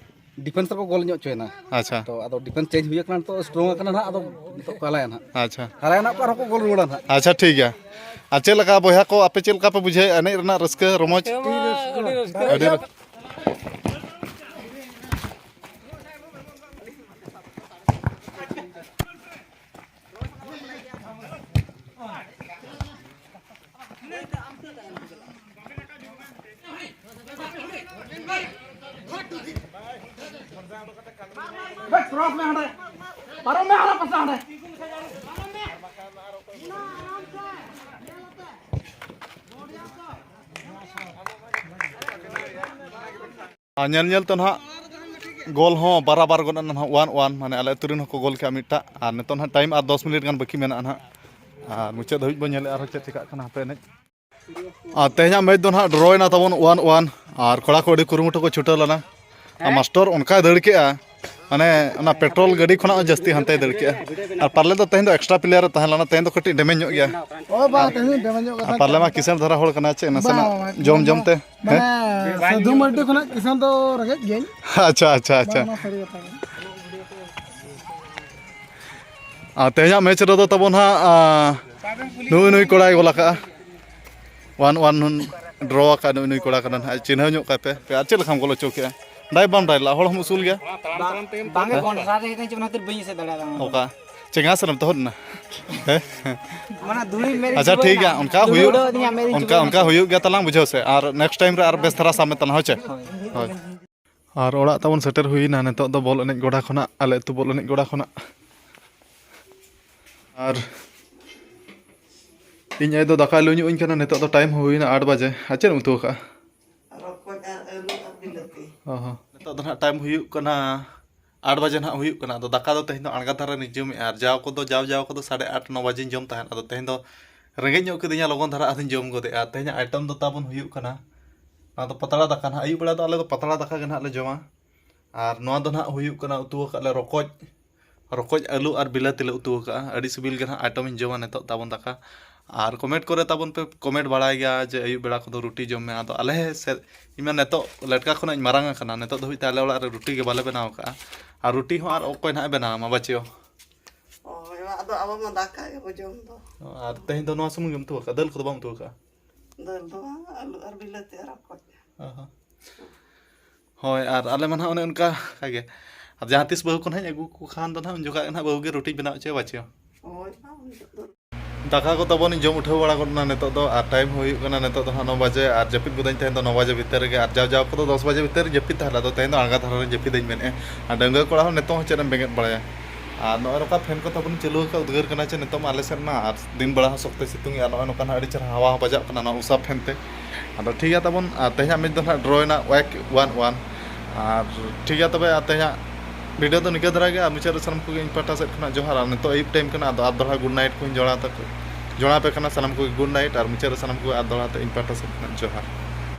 ᱰᱤᱯᱷᱮᱱᱥ ᱨᱮᱠᱚ ᱜᱳᱞ ᱧᱚᱜ ᱦᱚᱪᱚᱭᱮᱱᱟ᱾ ᱟᱪᱪᱷᱟ᱾ ᱛᱚ ᱟᱫᱚ ᱰᱤᱯᱷᱮᱱᱥ ᱪᱮᱧᱡᱽ ᱦᱩᱭ ᱟᱠᱟᱱᱟ, ᱱᱤᱛᱚᱜ ᱥᱴᱨᱚᱝ ᱟᱠᱟᱱᱟ ᱱᱟᱦᱟᱜ, ᱟᱫᱚ ᱱᱤᱛᱚᱜ ᱠᱚ ᱦᱟᱞᱟᱭᱟ ᱱᱟᱦᱟᱜ᱾ ᱟᱪᱪᱷᱟ᱾ ᱦᱟᱞᱟᱭᱟ ᱱᱟᱦᱟᱜ ᱠᱚ ᱟᱨᱦᱚᱸ ᱠᱚ ᱜᱳᱞ ᱨᱩᱣᱟᱹᱲᱟ ᱱᱟᱦᱟᱜ᱾ ᱟᱪᱪᱷᱟ, ᱴᱷᱤᱠ ᱜᱮᱭᱟ᱾ ᱟᱨ ᱪᱮᱫ ᱞᱮᱠᱟ ᱵᱚᱭᱦᱟ ᱠᱚ, ᱟᱯᱮ ᱪᱮᱫ ᱞᱮᱠᱟ ᱯᱮ ᱵᱩᱡᱷᱟᱹᱣᱮᱫᱼᱟ ᱮᱱᱮᱡ ᱨᱮᱱᱟᱜ ᱨᱟᱹᱥᱠᱟᱹ ᱨᱚᱢᱚᱡᱽ? ᱟᱹᱰᱤ ᱨᱟᱹᱥᱠᱟᱹ᱾ ᱟᱹᱰᱤ ᱨᱟᱹᱥᱠᱟᱹ᱾ ᱵᱮᱥ, ᱠᱨᱚᱥ ᱢᱮ ᱦᱟᱸᱰᱮ᱾ ᱯᱟᱨᱚᱢ ᱢᱮ ᱟᱨᱚ ᱯᱟᱥᱮ ᱦᱟᱸᱰᱮ᱾ ᱟᱨ ᱧᱮᱞ ᱧᱮᱞ ᱛᱮ ᱱᱟᱦᱟᱜ ᱜᱳᱞ ᱦᱚᱸ ᱵᱟᱨᱟᱵᱟᱨ ᱜᱚᱫ ᱮᱱᱟ ᱱᱟᱦᱟᱜ, ᱚᱣᱟᱱ ᱚᱣᱟᱱ, ᱢᱟᱱᱮ ᱟᱞᱮ ᱟᱹᱛᱩ ᱨᱮᱱ ᱦᱚᱸᱠᱚ ᱜᱳᱞ ᱠᱮᱜᱼᱟ ᱢᱤᱫᱴᱟᱜ᱾ ᱟᱨ ᱱᱤᱛᱚᱜ ᱱᱟᱦᱟᱜ ᱴᱟᱭᱤᱢ ᱟᱨ ᱫᱚᱥ ᱢᱤᱱᱤᱴ ᱜᱟᱱ ᱵᱟᱹᱠᱤ ᱢᱮᱱᱟᱜᱼᱟ ᱱᱟᱦᱟᱜ᱾ ᱟᱨ ᱢᱩᱪᱟᱹᱫ ᱫᱷᱟᱹᱵᱤᱡ ᱵᱚᱱ ᱧᱮᱞᱮᱜᱼᱟ ᱟᱨᱦᱚᱸ ᱪᱮᱫ ᱪᱮᱠᱟᱜ ᱠᱟᱱᱟ ᱦᱟᱯᱮ ᱮᱱᱮᱡ᱾ ᱟᱨ ᱛᱮᱦᱮᱧᱟᱜ ᱢᱮᱪ ᱫᱚ ᱱᱟᱦᱟᱜ ᱰᱨᱚᱭᱮᱱᱟ ᱛᱟᱵᱚᱱ ᱚᱣᱟᱱ ᱚᱣᱟᱱ᱾ ᱟᱨ ᱠᱚᱲᱟ ᱠᱚ ᱟᱹᱰᱤ ᱠᱩᱨᱩᱢᱩᱴᱩ ᱠᱚ ᱪᱷᱩᱴᱟᱹᱣ ᱞᱮᱱᱟ᱾ ᱟᱨ ᱢᱟᱥᱴᱚᱨ ᱚᱱᱠᱟᱭ ᱫᱟᱹᱲ ᱠᱮᱜᱼᱟ, ᱢᱟᱱᱮ ᱚᱱᱟ ᱯᱮᱴᱨᱳᱞ ᱜᱟᱹᱰᱤ ᱠᱷᱚᱱᱟᱜ ᱦᱚᱸ ᱡᱟᱹᱥᱛᱤ ᱦᱟᱱᱛᱮᱭ ᱫᱟᱹᱲ ᱠᱮᱜᱼᱟ᱾ ᱟᱨ ᱯᱟᱨᱞᱮ ᱫᱚ ᱛᱮᱦᱮᱧ ᱫᱚ ᱮᱠᱥᱴᱨᱟ ᱯᱞᱮᱭᱟᱨ ᱮ ᱛᱟᱦᱮᱸ ᱞᱮᱱᱟ, ᱛᱮᱦᱮᱧ ᱫᱚ ᱠᱟᱹᱴᱤᱡ ᱰᱮᱢᱮᱡᱽ ᱧᱚᱜ ᱜᱮᱭᱟ᱾ ᱚ ᱵᱟᱝ, ᱛᱮᱦᱮᱧ ᱫᱚ ᱰᱮᱢᱮᱡᱽ ᱧᱚᱜ ᱟᱨ ᱠᱟᱛᱷᱟ ᱯᱟᱨᱞᱮ ᱢᱟ ᱠᱤᱥᱟᱹᱬ ᱫᱷᱟᱨᱟ ᱦᱚᱲ ᱠᱟᱱᱟ, ᱪᱮᱫ ᱵᱟᱝ, ᱱᱟᱥᱮᱱᱟᱜ ᱵᱟᱝ, ᱡᱚᱢ ᱡᱚᱢ ᱛᱮ᱾ ᱵᱟᱝ, ᱦᱮᱸ? ᱥᱟᱹᱫᱷᱩ ᱢᱟᱨᱰᱤ ᱠᱷᱚᱱᱟᱜ ᱠᱤᱥᱟᱹᱬ ᱫᱚ ᱨᱮᱸᱜᱮᱡ ᱜᱤᱭᱟᱹᱧ᱾ ᱟᱪᱪᱷᱟ, ᱟᱪᱪᱷᱟ, ᱟᱪᱪᱷᱟ᱾ ᱵᱟᱝ, ᱚᱱᱟ ᱥᱟᱹᱨᱤ ᱠᱟᱛᱷᱟ ᱠᱟᱱᱟ᱾ ᱟᱨ ᱛᱮᱦᱮᱧᱟᱜ ᱢᱮᱪ ᱨᱮᱫᱚ ᱛᱟᱵᱚᱱ ᱦᱟᱸᱜ, ᱟᱸ, ᱱᱩᱭ, ᱱᱩᱭ ᱠᱚᱲᱟᱭ ᱜᱳᱞ ᱟᱠᱟᱜᱼᱟ᱾ ᱚᱣᱟᱱ ᱚᱣᱟᱱ ᱦᱚᱸ ᱰᱨᱚ ᱟᱠᱟᱫ ᱱᱩᱭ, ᱱᱩᱭ ᱠᱚᱲᱟ ᱠᱟᱱᱟ ᱱᱟᱦᱟᱜ, ᱪᱤᱱᱦᱟᱹᱣ ᱧᱚᱜ ᱠᱟᱭ ᱯᱮ᱾ ᱟᱨ ᱪᱮᱫ ᱞᱮᱠᱟᱢ ᱜᱚᱞ ᱦᱚᱪᱚ ᱠᱮᱜᱼᱟ? ᱰᱟᱭ ᱵᱟᱢ ᱰᱟᱭ ᱞᱮᱫᱼᱟ, ᱦᱚᱲ ᱦᱚᱸᱢ ᱩᱥᱩᱞ ᱜᱮᱭᱟ᱾ ᱵᱟᱝ, ᱵᱟᱝ ᱜᱮ, ᱦᱮᱸ? ᱠᱚᱱᱰᱷᱟ ᱨᱮ ᱦᱮᱡ ᱮᱱᱟ, ᱚᱱᱟ ᱠᱷᱟᱹᱛᱤᱨ ᱵᱟᱹᱧ ᱮᱥᱮᱫ ᱫᱟᱲᱮᱭᱟᱫᱟ ᱚᱱᱟ᱾ ᱚᱠᱟ? ᱪᱮᱸᱜᱷᱟ ᱥᱮᱫ ᱮᱢ ᱛᱚᱦᱚᱫ ᱮᱱᱟ? ᱦᱮᱸ? ᱢᱟᱱᱮ ᱫᱷᱩᱲᱤ ᱢᱮᱨᱮᱡ ᱟᱪᱪᱷᱟ, ᱪᱩᱵᱟᱹᱜ ᱴᱷᱤᱠ ᱜᱮᱭᱟ, ᱮᱱᱟ᱾ ᱚᱱᱠᱟ ᱫᱷᱩᱲᱤ ᱦᱩᱭᱩᱜ, ᱩᱰᱟᱹᱣ ᱟᱹᱫᱤᱧᱟ ᱢᱮᱨᱮᱡ ᱚᱱᱠᱟ, ᱪᱩᱵᱟᱹᱜ ᱚᱱᱠᱟ ᱮᱱᱟ᱾ ᱦᱩᱭᱩᱜ ᱜᱮᱭᱟ ᱛᱟᱞᱟᱝ, ᱵᱩᱡᱷᱟᱹᱣ ᱥᱮ᱾ ᱟᱨ ᱱᱮᱠᱥᱴ ᱴᱟᱭᱤᱢ ᱨᱮ ᱟᱨ ᱵᱮᱥ ᱫᱷᱟᱨᱟ ᱥᱟᱵ ᱢᱮ ᱛᱟᱞᱟᱝ, ᱦᱳᱭ ᱪᱮ? ᱦᱳᱭ᱾ ᱦᱳᱭ᱾ ᱟᱨ ᱚᱲᱟᱜ ᱛᱟᱵᱚᱱ ᱥᱮᱴᱮᱨ ᱦᱩᱭᱱᱟ ᱱᱤᱛᱚᱜ ᱫᱚ ᱵᱚᱞ ᱮᱱᱮᱡ ᱜᱚᱰᱟ ᱠᱷᱚᱱᱟᱜ, ᱟᱞᱮ ᱟᱹᱛᱩ ᱵᱚᱞ ᱮᱱᱮᱡ ᱜᱚᱰᱟ ᱠᱷᱚᱱᱟᱜ᱾ ᱟᱨ ᱤᱧ ᱟᱭᱳ ᱫᱚ ᱫᱟᱠᱟ ᱞᱩ ᱧᱚᱜ ᱟᱹᱧ ᱠᱟᱱᱟ, ᱱᱤᱛᱚᱜ ᱫᱚ ᱴᱟᱭᱤᱢ ᱦᱚᱸ ᱦᱩᱭᱱᱟ ᱟᱴ ᱵᱟᱡᱮ᱾ ᱟᱨ ᱪᱮᱫ ᱮᱢ ᱩᱛᱩ ᱟᱠᱟᱜᱼᱟ? ᱨᱚᱠᱚᱡ ᱟᱨ ᱟᱹᱞᱩ ᱟᱨ ᱵᱤᱞᱟᱹᱛᱤ᱾ ᱚ ᱦᱚᱸ᱾ ᱱᱤᱛᱚᱜ ᱫᱚ ᱱᱟᱦᱟᱜ ᱴᱟᱭᱤᱢ ᱦᱩᱭᱩᱜ ᱠᱟᱱᱟ ᱟᱴ ᱵᱟᱡᱮ ᱱᱟᱦᱟᱜ ᱦᱩᱭᱩᱜ ᱠᱟᱱᱟ᱾ ᱟᱫᱚ ᱫᱟᱠᱟ ᱫᱚ ᱛᱮᱦᱮᱧ ᱫᱚ ᱟᱬᱜᱟ ᱫᱷᱟᱨᱟ ᱨᱤᱧ ᱡᱚᱢᱮᱜᱼᱟ᱾ ᱟᱨ ᱡᱟᱣ ᱠᱚᱫᱚ, ᱡᱟᱣ ᱡᱟᱣ ᱠᱚᱫᱚ ᱥᱟᱲᱮ ᱟᱴ, ᱱᱚ ᱵᱟᱡᱮᱧ ᱡᱚᱢ ᱛᱟᱦᱮᱸᱫ᱾ ᱟᱫᱚ ᱛᱮᱦᱮᱧ ᱫᱚ ᱨᱮᱸᱜᱮᱡ ᱧᱚᱜ ᱠᱤᱫᱤᱧᱟ, ᱞᱚᱜᱚᱱ ᱫᱷᱟᱨᱟ ᱟᱫᱚᱧ ᱡᱚᱢ ᱜᱚᱫᱮᱜᱼᱟ᱾ ᱛᱮᱦᱮᱧᱟᱜ ᱟᱭᱴᱮᱢ ᱫᱚ ᱛᱟᱵᱚᱱ ᱦᱩᱭᱩᱜ ᱠᱟᱱᱟ, ᱱᱚᱣᱟ ᱫᱚ ᱯᱟᱛᱲᱟ ᱫᱟᱠᱟ ᱱᱟᱦᱟᱜ᱾ ᱟᱹᱭᱩᱵ ᱵᱮᱲᱟ ᱫᱚ ᱟᱞᱮ ᱫᱚ ᱯᱟᱛᱲᱟ ᱫᱟᱠᱟ ᱜᱮ ᱱᱟᱦᱟᱜ ᱞᱮ ᱡᱚᱢᱟ᱾ ᱟᱨ ᱱᱚᱣᱟ ᱫᱚ ᱱᱟᱦᱟᱜ ᱦᱩᱭᱩᱜ ᱠᱟᱱᱟ, ᱩᱛᱩ ᱟᱠᱟᱫ ᱞᱮ ᱨᱚᱠᱚᱡ, ᱨᱚᱠᱚᱡ, ᱟᱹᱞᱩ ᱟᱨ ᱵᱤᱞᱟᱹᱛᱤ ᱞᱮ ᱩᱛᱩ ᱟᱠᱟᱫᱼᱟ᱾ ᱟᱹᱰᱤ ᱥᱤᱵᱤᱞ ᱜᱮ ᱱᱟᱦᱟᱜ ᱟᱭᱴᱮᱢ ᱤᱧ ᱡᱚᱢᱟ ᱱᱤᱛᱚᱜ ᱛᱟᱵᱚᱱ ᱫᱟᱠᱟ᱾ ᱟᱨ ᱠᱚᱢᱮᱱᱴ ᱠᱚᱨᱮ ᱛᱟᱵᱚᱱ ᱯᱮ ᱠᱚᱢᱮᱱᱴ ᱵᱟᱲᱟᱭ ᱜᱮᱭᱟ ᱡᱮ ᱟᱹᱭᱩᱵ ᱵᱮᱲᱟ ᱠᱚᱫᱚ ᱨᱩᱴᱤ ᱡᱚᱢ ᱢᱮ᱾ ᱟᱫᱚ ᱟᱞᱮ ᱥᱮᱫ, ᱤᱧ ᱢᱟ ᱱᱤᱛᱚᱜ ᱞᱮᱴᱠᱟ ᱠᱷᱚᱱᱟᱜ ᱤᱧ ᱢᱟᱨᱟᱝ ᱟᱠᱟᱱᱟ, ᱱᱤᱛᱚᱜ ᱫᱷᱟᱹᱵᱤᱡ ᱛᱮ ᱟᱞᱮ ᱚᱲᱟᱜ ᱨᱮ ᱨᱩᱴᱤ ᱜᱮ ᱵᱟᱞᱮ ᱵᱮᱱᱟᱣ ᱟᱠᱟᱫᱼᱟ᱾ ᱟᱨ ᱨᱩᱴᱤ ᱦᱚᱸ ᱟᱨ ᱚᱠᱚᱭ ᱱᱟᱦᱟᱜ ᱮ ᱵᱮᱱᱟᱣ ᱟᱢᱟ, ᱵᱟᱪᱮᱭᱚ? ᱦᱳᱭ, ᱟᱫᱚ ᱟᱵᱚ ᱢᱟ ᱫᱟᱠᱟ ᱜᱮᱵᱚ ᱡᱚᱢ ᱫᱚ᱾ ᱟᱨ ᱛᱮᱦᱮᱧ ᱫᱚ ᱱᱚᱣᱟ ᱥᱩᱢᱩᱝ ᱜᱮᱢ ᱩᱛᱩ ᱟᱠᱟᱫᱼᱟ? ᱫᱟᱹᱞ ᱠᱚᱫᱚ ᱵᱟᱢ ᱩᱛᱩ ᱟᱠᱟᱫᱼᱟ? ᱫᱟᱹᱞ ᱫᱚ ᱵᱟᱝ, ᱟᱹᱞᱩ ᱟᱨ ᱵᱤᱞᱟᱹᱛᱤ ᱟᱨ ᱨᱚᱠᱚᱡ᱾ ᱚ ᱦᱚᱸ᱾ ᱦᱳᱭ, ᱟᱨ ᱟᱞᱮ ᱢᱟ ᱱᱟᱦᱟᱜ ᱚᱱᱮ ᱚᱱᱠᱟ ᱜᱮ᱾ ᱟᱨ ᱡᱟᱦᱟᱸ ᱛᱤᱥ ᱵᱟᱹᱦᱩ ᱠᱚ ᱱᱟᱦᱟᱜ ᱤᱧ ᱟᱹᱜᱩ ᱠᱚ ᱠᱷᱟᱱ ᱫᱚ ᱱᱟᱦᱟᱜ ᱩᱱ ᱡᱚᱠᱷᱟᱜ ᱜᱮ ᱱᱟᱦᱟᱜ ᱵᱟᱹᱦᱩ ᱜᱮ ᱨᱩᱴᱤᱧ ᱵᱮᱱᱟᱣ ᱦᱚᱪᱚᱭᱟ, ᱵᱟᱪᱮᱭᱚ? ᱦᱳᱭ, ᱵᱟᱝ, ᱩᱱ ᱡᱚᱠᱷᱚᱡ ᱫᱚ᱾ ᱫᱟᱠᱟ ᱠᱚ ᱛᱟᱵᱚᱱ ᱤᱧ ᱡᱚᱢ ᱩᱴᱷᱟᱹᱣ ᱵᱟᱲᱟ ᱜᱚᱫ ᱮᱱᱟ ᱱᱤᱛᱚᱜ ᱫᱚ, ᱟᱨ ᱴᱟᱭᱤᱢ ᱦᱚᱸ ᱦᱩᱭᱩᱜ ᱠᱟᱱᱟ ᱱᱤᱛᱚᱜ ᱫᱚ ᱦᱟᱸᱜ ᱱᱚ ᱵᱟᱡᱮ, ᱟᱨ ᱡᱟᱹᱯᱤᱫ ᱜᱚᱫᱟᱹᱧ ᱛᱮᱦᱮᱧ ᱫᱚ ᱱᱚ ᱵᱟᱡᱮ ᱵᱷᱤᱛᱟᱹᱨ ᱨᱮᱜᱮ, ᱟᱨ ᱡᱟᱣ ᱡᱟᱣ ᱠᱚᱫᱚ ᱫᱚᱥ ᱵᱟᱡᱮ ᱵᱷᱤᱛᱟᱹᱨ ᱨᱮ ᱡᱟᱹᱯᱤᱫ ᱛᱟᱦᱮᱱᱟ, ᱟᱫᱚ ᱛᱮᱦᱮᱧ ᱫᱚ ᱟᱬᱜᱟ ᱫᱷᱟᱨᱟ ᱨᱮᱧ ᱡᱟᱹᱯᱤᱫᱟᱹᱧ ᱢᱮᱱᱮᱫᱼᱟ᱾ ᱟᱨ ᱰᱟᱺᱜᱩᱣᱟᱹ ᱠᱚᱲᱟ ᱦᱚᱸ ᱱᱤᱛᱚᱜ ᱦᱚᱸ ᱪᱮᱫ ᱮᱢ ᱵᱮᱸᱜᱮᱫ ᱵᱟᱲᱟᱭᱟ? ᱟᱨ ᱱᱚᱜᱼᱚᱭ ᱱᱚᱝᱠᱟ ᱯᱷᱮᱱ ᱠᱚ ᱛᱟᱵᱚᱱ ᱪᱟᱹᱞᱩ ᱟᱠᱟᱫ, ᱩᱫᱽᱜᱟᱹᱨ ᱠᱟᱱᱟ ᱪᱮ ᱱᱤᱛᱚᱜ ᱢᱟ ᱟᱞᱮ ᱥᱮᱫ ᱢᱟ, ᱟᱨ ᱫᱤᱱ ᱵᱮᱲᱟ ᱦᱚᱸ ᱥᱚᱠᱛᱚᱭ ᱥᱤᱛᱩᱝ ᱮᱫᱼᱟ, ᱱᱚᱜᱼᱚᱭ ᱱᱚᱝᱠᱟ ᱱᱟᱜ ᱟᱹᱰᱤ ᱪᱮᱦᱨᱟ ᱦᱟᱣᱟ ᱦᱚᱸ ᱵᱟᱡᱟᱜ ᱠᱟᱱᱟ ᱱᱚᱣᱟ ᱩᱥᱟ ᱯᱷᱮᱱ ᱛᱮ᱾ ᱟᱫᱚ ᱴᱷᱤᱠ ᱜᱮᱭᱟ ᱛᱟᱵᱚᱱ, ᱟᱨ ᱛᱮᱦᱮᱧᱟᱜ ᱢᱮᱪ ᱫᱚ ᱱᱟᱦᱟᱜ ᱰᱨᱚᱭᱮᱱᱟ ᱮᱠ ᱚᱣᱟᱱ ᱚᱣᱟᱱ᱾ ᱟᱨ ᱴᱷᱤᱠ ᱜᱮᱭᱟ ᱛᱚᱵᱮ, ᱟᱨ ᱛᱮᱦᱮᱧᱟᱜ ᱵᱷᱤᱰᱤᱭᱳ ᱫᱚ ᱱᱤᱝᱠᱟᱹ ᱫᱷᱟᱨᱟ ᱜᱮ, ᱟᱨ ᱢᱩᱪᱟᱹᱫ ᱨᱮ ᱥᱟᱱᱟᱢ ᱠᱚᱜᱮ ᱤᱧ ᱯᱟᱦᱴᱟ ᱥᱮᱫ ᱠᱷᱚᱱᱟᱜ ᱡᱚᱦᱟᱨ᱾ ᱟᱨ ᱱᱤᱛᱚᱜ ᱟᱹᱭᱩᱵ ᱴᱟᱭᱤᱢ ᱠᱟᱱᱟ, ᱟᱫᱚ ᱟᱨ ᱫᱚᱦᱲᱟ ᱜᱩᱰ ᱱᱟᱭᱤᱴ ᱠᱚᱧ ᱡᱚᱲᱟᱣ ᱛᱟᱠᱚ, ᱡᱚᱲᱟᱣ ᱟᱯᱮ ᱠᱟᱱᱟ ᱥᱟᱱᱟᱢ ᱠᱚᱜᱮ ᱜᱩᱰ ᱱᱟᱭᱤᱴ, ᱟᱨ ᱢᱩᱪᱟᱹᱫ ᱨᱮ ᱥᱟᱱᱟᱢ ᱠᱚᱜᱮ ᱟᱨ ᱫᱚᱦᱲᱟ ᱛᱮ ᱤᱧ ᱯᱟᱦᱴᱟ ᱥᱮᱫ ᱠᱷᱚᱱᱟᱜ ᱡᱚᱦᱟᱨ᱾